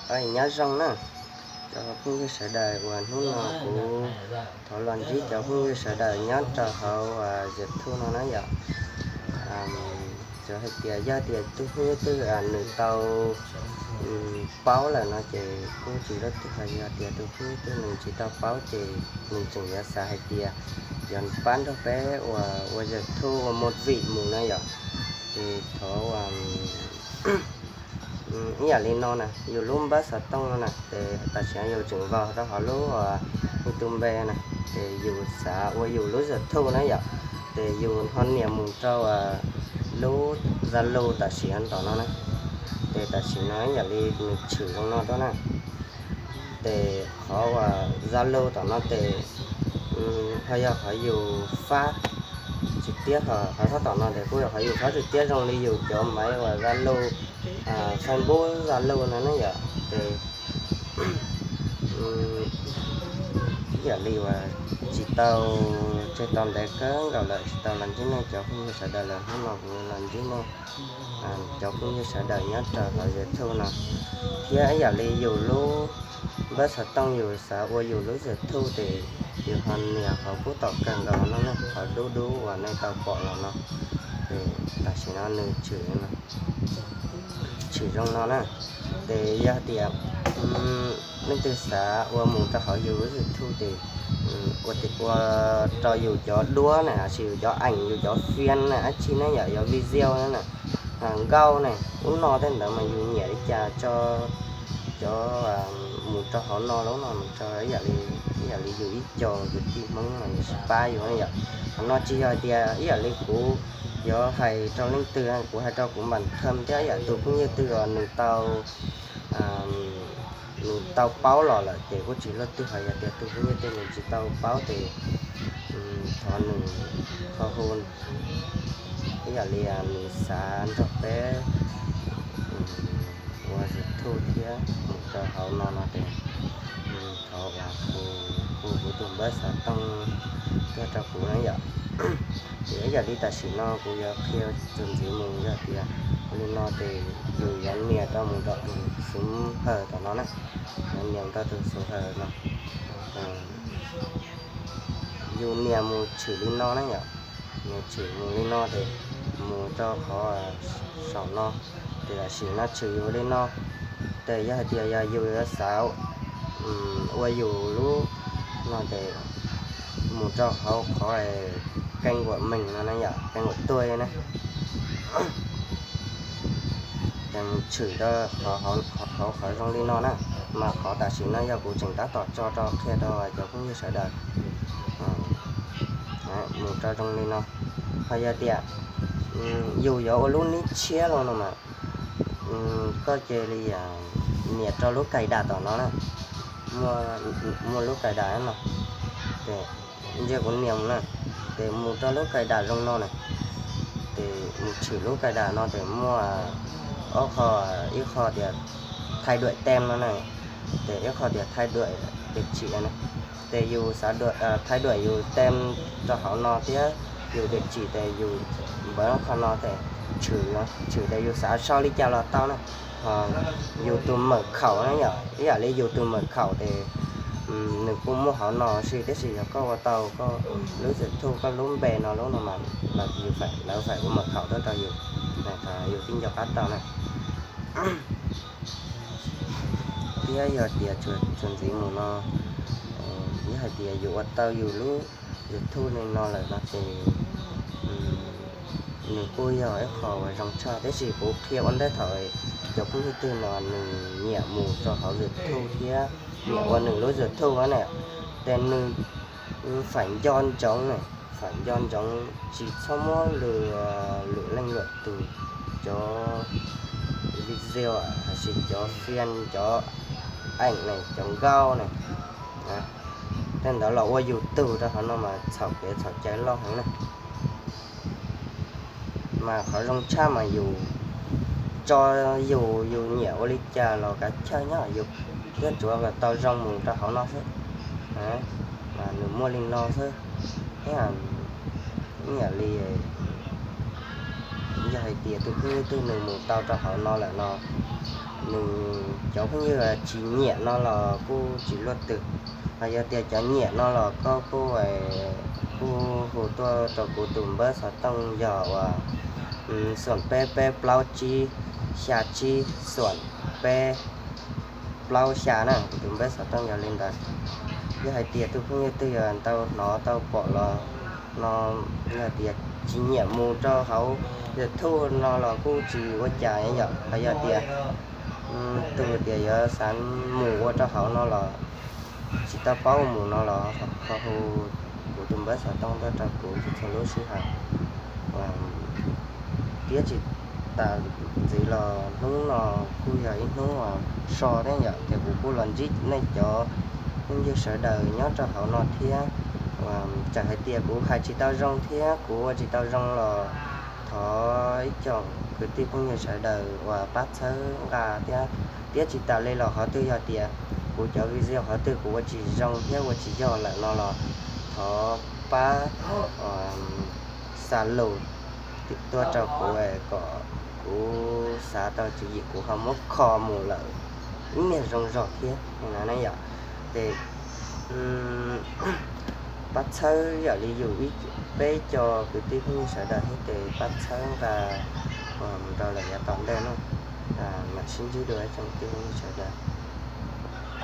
Nyob zoo na, cov phooj ywg sawv daws uas hnub no kuv thov los ntsib cov phooj ywg sawv daws nyob rau hauv YouTube no na yom. Txawm hais tias yog tias tus phooj ywg twg nws tau paub lawm no ces kuj tsis lub twg, ho yog tias tus phooj ywg twg nws tsis tau paub ces nws tseem yuav xav hais tias yuav pab nrog peb ua, ua YouTube ua movie mus na yom. Ces thov ib yam li no na, yus lub npawb xov tooj no na, ces tam sim no yus tseem vau rau hauv lub YouTube na, ces yus xav ua yus lub YouTube na yom, ces yus ho nias mus rau lub Zalo tam sim no tom no na, ces tam sim no ib yam li nws tshwm zoo no rau na. Ces qhov uas Zalo tom no ces ho yog qhov yus fab tsis tiab, qhov tom no ces kuj yog qhov yus fab tsis tiab zoo li yus cov maiv uas Zalo, Facebook Zalo no ne yom. Ces ib yam li uas tsis tau, tseg tau ntev kawg nkaus lawm tsis tau los ntsib nej cov phooj ywg sawv daws lawm, hnub no kuv los ntsib nej cov phooj ywg sawv daws nyob rau hauv YouTube no, thiab ib yam li yus lub npawb xov tooj yus xav ua yus lub YouTube ces yus ho nias qhov kub tom kawg nkaus no na, qhov dub dub uas nej tau pom los no, ces tam sim no nws tshwm tshwm zoo no na. Ces yog tias leej twg xav ua mus rau hauv yus lub YouTube ces ua rau yus cov duab na, los sis yus cov eem, yus cov phiaj na, dab tsi ne yom, yus video na, nkauj ne, ub no tej ntawd mas yus nyiam li cas tso cov mus rau hauv no lub no mus rau ib yam li, ib yam li yus ib co kwv tij Hmoob mas yus sib pab yus na yom. Qhov no tsis yog hais tias ib yam li kuv yuav hais rau leej twg, kuv hais rau kuv npam kham thiab ib yam tus phooj ywg twg uas nws tau nws tau paub los lawm ces kuj tsis luaj twg, ho yog tias tus phooj ywg twg nws tsis tau paub ces thov nws ho hu ib yam li nws xav nrog peb ua YouTube thiab mus rau hauv no no ces thov hu, hu kuv tus npawb xov tooj tuaj rau kuv na yom. Ces ib yam li tam sim no kuv yuav qhia txuas ntxiv mus, yog tias li no ces yus yuav nias rau mus rau tus xub hawm tom no na, yuav nias rau tus xub hawm no, yus nias mus tshwm li no na yom. Nias tshwm mus li no ces mus rau qhov saum no, ces tam sim no tshwm yus li no. Ces yog hais tias yog yus yuav xav ua yus lub no ces mus rau hauv qhov kênh của mình no na yom, kênh của tôi na. Ces mus tshwm rau hauv qhov zoo li no na. Mas qhov tam sim no yog kuv tseem tab tom tso rau qhia rau cov phooj ywg sawv daws mus rau zoo li no. Ho yog tias yus yuav ua lub nib tshiab los no mas koj cia li nias rau lub cài đặt tom no na, muaj lub cài đặt no, ces ntsia kuv nias mus na, ces mus rau lub cài đặt zoo no na, ces mus tshwm lub cài đặt no ces muaj ob qho, ib qho tias thay đổi tên no na, ces ib qho tias thay đổi địa chỉ na. Ces yus xav thay đổi yus tên rau hauv no thiab yus địa chỉ ces yus npawb qhov no ces tshwm, tshwm ces yus xav sau li cas los tau na. Ho yus tus mật khẩu na yom, ib yam li yus tus mật khẩu ces nws kuj muaj hauv no xwb, tiam sis yog koj ua tau koj lub YouTube, koj lub npe no lub no mas lawv, lawv phải ua mật khẩu tuaj rau yus, yus thiaj nco qab tau na. Thiab yog tias txuas ntxiv mus no, yog hais tias yus ua tau yus lub YouTube li no lawm no ces nws kuj yog ib qho uas zoo tshaj, tiam sis kuv qhia ua ntej thaum cov phooj ywg twg no nws nyiam mus rau hauv YouTube thiab nyiam ua nws lub YouTube na, ces nws phải nco ntsoov na, phải nco ntsoov tsis txhob muab lwm, lwm leej lwm tus cov video los sis cov phiaj, cov eem ne, cov nkauj ne, tej ntawd los ua yus tug rau hauv no mas txhaum kev txhaum cai loj heev na. Mas qhov zoo tshaj mas yus tso yus, yus nyiam ua li cas los kav chawj nyob yus, thiab tsuav kom tau zoo mus rau hauv no xwb. Mas nws muaj li no xwb. Ib yam li yog hais tias tus phooj ywg twg nws mus tau rau hauv no lawm no, Nws cov phooj ywg tsis nyiam no los kuj tsis luaj twg, ho yog tias cov nyiam no los koj kuj, kuj hu tuaj rau kuv tus npawb xov tooj yog uas xoom peb peb plaub tsib xya tsib xoom peb plaub xya na, kuv tus npawb xov tooj yog li ntawd. Yog hais tias tus phooj ywg twg yog tau hnov tau pom los no, yog tias tsis nyiam mus rau hauv YouTube no los kuj tsis ua cas yom, ho yog tias tus tias yuav xav mus ua rau hauv no los tsis tau paub mus no los ho hu kuv tus npawb xov tooj tuaj rau kuv txhua lub sij hawm. Thiab tsis tas ntxiv los hnub no kuj yog ib hnub so thiab yom, ces kuv kuj los ntsib nej cov phooj ywg sawv daws nyob rau hauv no thiab. Txawm hais tias kuv hais tsis tau zoo thiab kuv ua tsis tau zoo los thov ib co kwv tij phooj ywg sawv daws uas pab txhawb nqa thiab. Thiab tsis tas li los qhov twg yog tias kuv cov video qhov twg kuv ua tsis zoo thiab ua tsis yog lawm no los thov pab xa lus tuaj rau kuv kom kuv xav tau tswv yim kuv ho muab kho mus lawm ib niag zoo zog thiab no ne yom. Ces pab txhawb yam li yus peb co kwv tij phooj ywg sawv daws thiab ces pab txhawb nqa mus rau lawm yav tom ntej no. Mam sib ntsib dua ib tsoom kwv tij phooj ywg sawv daws.